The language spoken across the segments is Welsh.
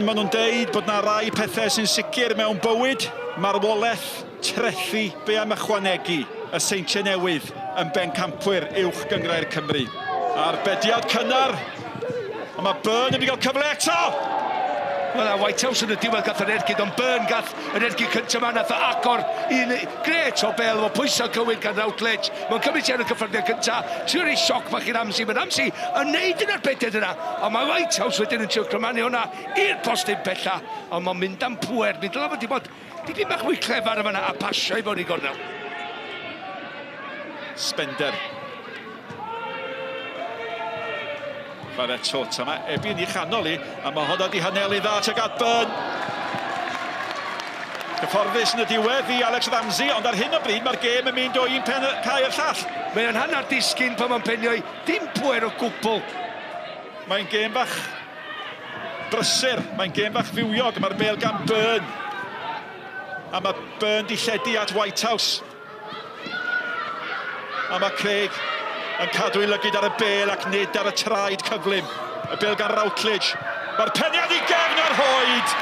Maen nhw'n deud bod 'na rai pethau sy'n sicr mewn bywyd, marwolaeth, trethi, be am ychwanegu y Seintiau Newydd yn bencampwyr Uwch Gynghrair Cymru. Arbediad cynnar, ond mae Byrne yn mynd i gael cyfle eto! Wel, a Whitehouse yn y diwedd gath yr ergyd, ond Byrne gath yr ergyd cyntaf yma, nath o agor un grêt o bêl efo pwysau cywir gan Routledge. Mae'n cymryd ti ar y cyffyrddiad cyntaf, trio rhoi sioc bach i Ramsey, mae Ramsey yn neud yn arbediad yna, ond mae Whitehouse wedyn yn trio crymanu hwnna i'r postyn pella, ond mae'n mynd am pŵer, mi ddyla fod 'di bod dipyn bach mwy clefar yn fan'na a pasio i fewn i gornel. Spender. Chwarae twt, a mae Ebi yn ei chanol i, a mae hwnna di hanelu dda tuag at Byrne. Cyfforddus yn y diwedd i Alex Ramsey, ond ar hyn o bryd mae'r gêm yn mynd o un pen cae i'r llall. Mae o'n hanner disgyn pan mae'n penio i, dim pwer o gwbl. Mae'n gêm bach brysur, mae'n gêm bach fywiog, mae'r bêl gan Byrne. A mae Byrne di lledu at Whitehouse. A mae Craig yn cadw ei lygid ar y bêl ac nid ar y traed cyflym. Y bêl gan Routledge. Mae'r peniad i gefn ar hoed.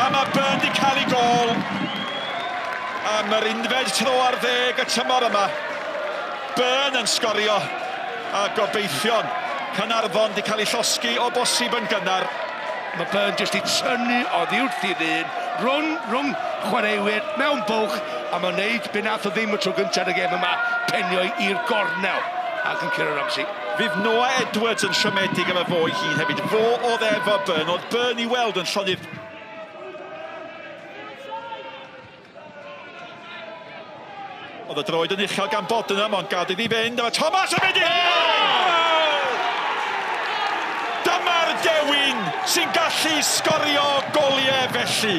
A mae Byrne di cael ei gôl. Am yr unfed tro ar ddeg y tymor yma. Byrne yn sgorio. A gobeithion Caernarfon di cael ei llosgi o bosib yn gynnar. Mae Byrne jyst 'di tynnu oddi wrth ei ddyn rhwng, rhwng chwaraewyr mewn bwlch a mae'n neud be nath o ddim y tro gyntaf yn y gêm yma, penio i'r gornel ac yn curo Ramsey. Fydd Noah Edwards yn siomedig efo fo'i hun hefyd. Fo oedd efo Byrne. Oedd Byrne i weld yn llonydd. Oedd y droed yn uchel gan Bodenham, ond gad iddi fynd, a mae Thomas yn mynd i Dyma'r dewin sy'n gallu sgorio goliau felly.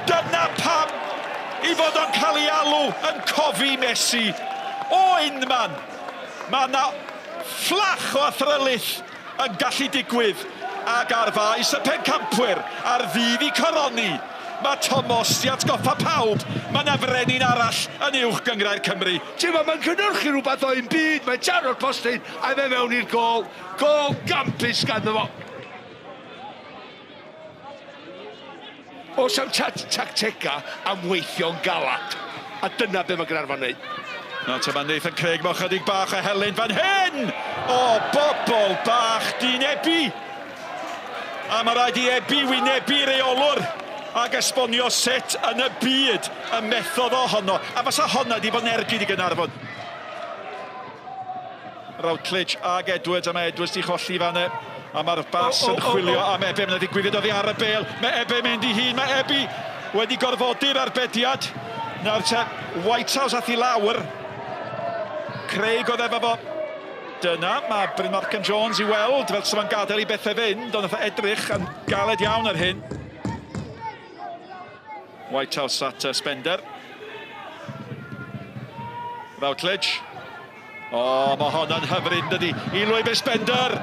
Dyna pam i fod o'n cael ei alw yn Cofi Messi. O unman, mae yna fflach o athrylith yn gallu digwydd, ac ar faes y pencampwyr, ar ddydd i coroni, mae Tomos 'di atgoffa pawb mae 'na frenin arall yn Uwch Gynghrair Cymru. Ti'n gwbod, mae'n cynhyrchu rhywbeth o un byd, mae'n taro'r postyn a fe mewn i'r gôl. Gôl gampus ganddo fo. Oes am tactegau am weithio'n galad, a dyna be mae Gaernarfon wneud. Nawr te mae Nathan Craig mewn chydig bach o helynt fan hyn! O, bobl bach dyn Ebi! A mae rhaid i Ebi wynebu reolwr ac esbonio sut yn y byd y methodd o honno. A fysa honna di bod yn ergyd i Gaernarfon. Routledge ag Edwards, a mae Edwards di cholli fan e. A mae'r bas yn chwilio am Ebe, mae'n ddigwyddiad oddi ar y bêl. Mae Ebe mynd i hun, mae Ebi wedi gorfodi'r arbediad. Nawr te, Whitehouse ath i lawr. Craig oedd efo fo. Dyna, mae Bryn Markham Jones i weld fel sydd fo'n gadael i bethau fynd, ond nath o edrych yn galed iawn ar hyn. Whitehouse at Spender. Routledge. O, mae hon yn hyfryd, dydy? I lwybr Spender.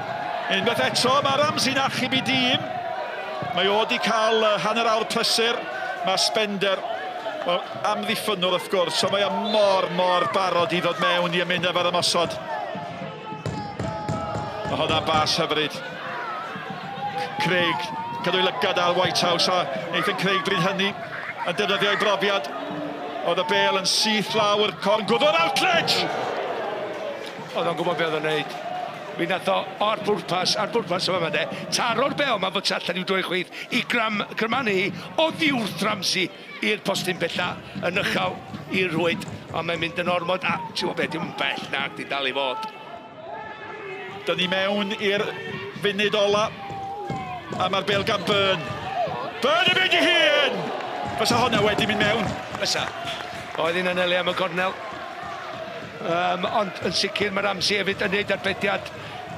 Unwaith eto, mae Ramsey'n achub i dîm. Mae o wedi cael hanner awr prysur. Mae Spender, wel, amddiffynnwr wrth gwrs, ond mae o mor, mor barod i ddod mewn i ymuno efo'r ymosod. Mae hwnna'n bas hyfryd. Craig, cadw'i lygad ar Whitehouse a Nathan Craig bryd hynny yn defnyddio ei brofiad. Oedd y bêl yn syth lawr, corn gwddw Routledge! Oedd o'n gwybod beth oedd o'n neud. Mi nath o o'r bwrpas, ar bwrpas yma de, taro'r bêl ma fod tu allan i'w droi chwith i gram, crymanu hi oddi wrth Ramsey i'r postyn bella yn uchel i'r rhwyd, ond mae'n mynd yn ormod a ti'n gwybod beth, dim yn bell nag di dal i fod. Dyn ni mewn i'r funud ola. A mae'r bêl gan Byrne. Byrne yn mynd i hun! Fysa honna wedi mynd mewn. Fysa. Oedd hi'n anelu am y gornel. Um, ond yn sicr mae Ramsey hefyd yn neud arbediad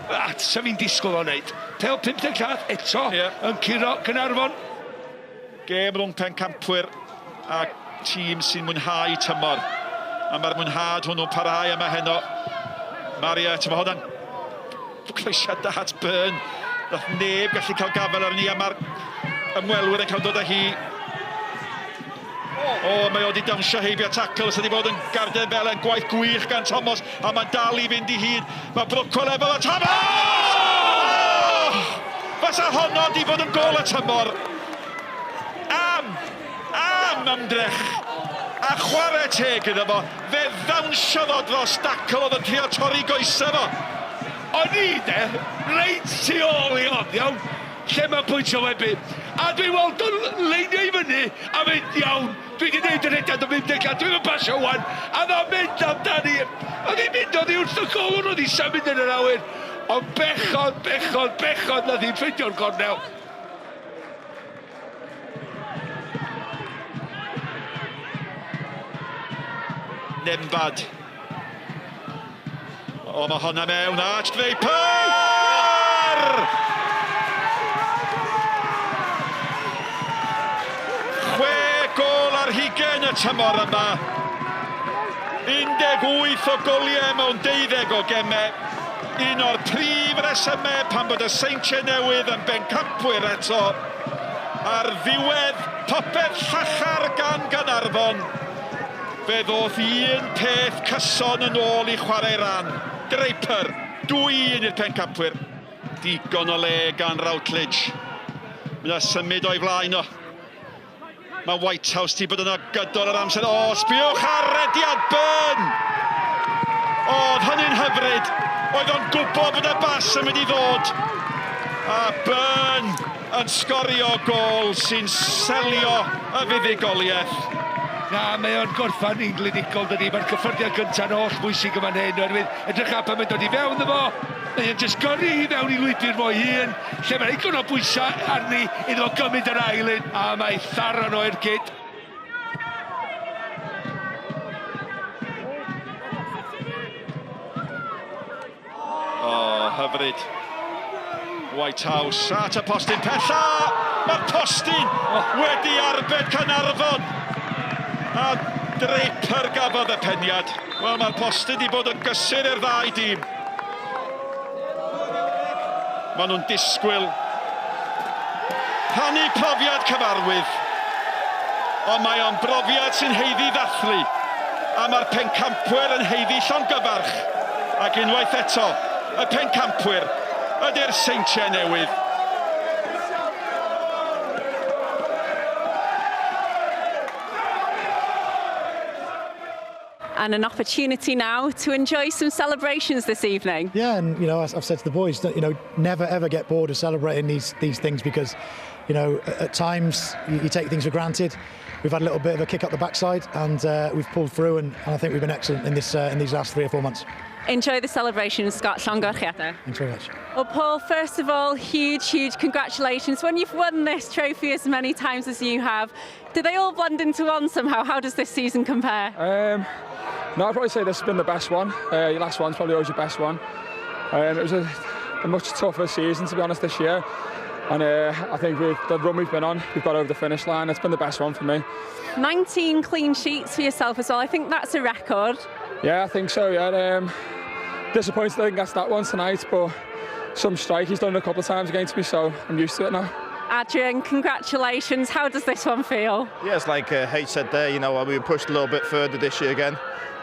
a sa fi'n disgwyl o'n neud. Pel 50 llath eto yeah. yn curo Caernarfon. Gêm rhwng pencampwyr a tîm sy'n mwynhau tymor. A mae'r mwynhad hwnnw'n parhau yma heno. Marriott, mae hwnna'n croesiad da at Byrne. Nath neb gallu cael gafael arni a mae'r ymwelwyr yn cael dod â hi. O, mae o wedi dawnsio heibio tackle, sydd wedi bod yn garden felen, gwaith gwych gan Thomas, a mae'n dal i fynd i hun. Mae Brookwell efo fo, Thomas! Oh! Fasa honno di fod yn gol y tymor. Am, am ymdrech. A chwarae teg iddo fo. Fe ddawnsiodd o dros dacl oedd yn trio torri goesau fo. O'n i de, reit tu ôl i hon, iawn? Lle mae'n pwyntio Webby. A dwi'n weld o'n leinio i fyny a mynd, iawn, dwi wedi gwneud y rhediad o 50 a dwi'n mynd pasio wan. A dda'n mynd amdani. Oedd hi'n mynd oddi wrth y golwr, oedd hi'n symud yn yr awyr. Ond bechod, bechod, bechod nath hi'n ffeindio'r gornel. Nembad. O, mae honna mewn, Arch Draper! Chwe gol ar hugen y tymor yma. 18 o goliau mewn deuddeg o gemau. Un o'r prif resymau pam bod y Seintiau Newydd yn bencampwyr eto. Ar ddiwedd popeth llachar gan Gaernarfon, fe ddoth un peth cyson yn ôl i chwarae ran. Draper, 2-1 i'r pencampwyr. Digon o le gan Routledge. Mae yna symud o'i flaen o. Mae Whitehouse 'di bod yno gydol yr amser. O, sbiwch ar rediad Byrne! Oedd hynny'n hyfryd. Oedd o'n gwybod bod y bas yn mynd i ddod. A Byrne yn sgorio gôl sy'n selio y fuddugoliaeth. Na, mae o'n gorffan yn glinigol, dydy. Mae'r cyffyrddiad gyntaf yn holl bwysig yn fan hyn, oherwydd edrych ar pan mae'n dod i fewn iddo fo, mae o'n jyst gyrru hi fewn i lwybr fo'i hun, lle mae digon o bwysau arni iddo fo gymryd yr ail un, a mae tharon o ergyd. O, oh, hyfryd. Whitehouse at y postyn pella. Mae'r postyn oh. wedi arbed Caernarfon. A Draper gafodd y peniad. Wel, mae'r postyn wedi bod yn gysur i'r ddau dîm. Maen nhw'n disgwyl rhannu profiad cyfarwydd, ond mae o'n brofiad sy'n haeddu ddathlu, a mae'r pencampwyr yn haeddu llongyfarch, ac unwaith eto, y pencampwyr ydy'r Seintiau Newydd. And an opportunity now to enjoy some celebrations this evening. Yeah, and you know, I've said to the boys that, you know, never ever get bored of celebrating these these things because, you know, at times you, you take things for granted. We've had a little bit of a kick up the backside, and we've pulled through, and, and I think we've been excellent in this in these last 3 or 4 months. Enjoy the celebrations, Scott. Llongyfarchiadau. Thanks very much. Well, Paul, first of all, huge, huge congratulations. When you've won this trophy as many times as you have, do they all blend into one somehow? How does this season compare? No, I'd probably say this has been the best one. Your last one's probably always your best one. It was a much tougher season, to be honest, this year. And I think the run we've been on, we've got over the finish line. It's been the best one for me. 19 clean sheets for yourself as well. I think that's a record. Yeah, I think so, yeah. Disappointed I didn't get that one tonight, but some strike he's done it a couple of times against me, so I'm used to it now. Adrian, congratulations. How does this one feel? Yeah, it's like H said there, you know, we were pushed a little bit further this year again.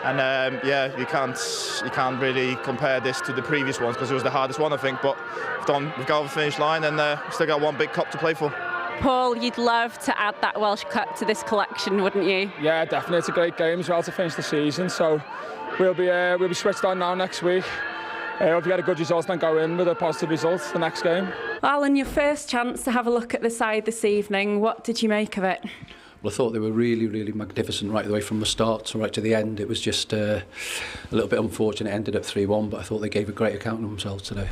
And yeah, you can't really compare this to the previous ones because it was the hardest one, I think. But we've got over the finish line and we've still got one big cup to play for. Paul, you'd love to add that Welsh Cup to this collection, wouldn't you? Yeah, definitely. It's a great game as well to finish the season. So we'll be switched on now next week. Hope you get a good result and go in with a positive result the next game. Alan, your first chance to have a look at the side this evening. What did you make of it? Well, I thought they were really, really magnificent right the way from the start to right to the end. It was just a little bit unfortunate. It ended up 3-1, but I thought they gave a great account of themselves today.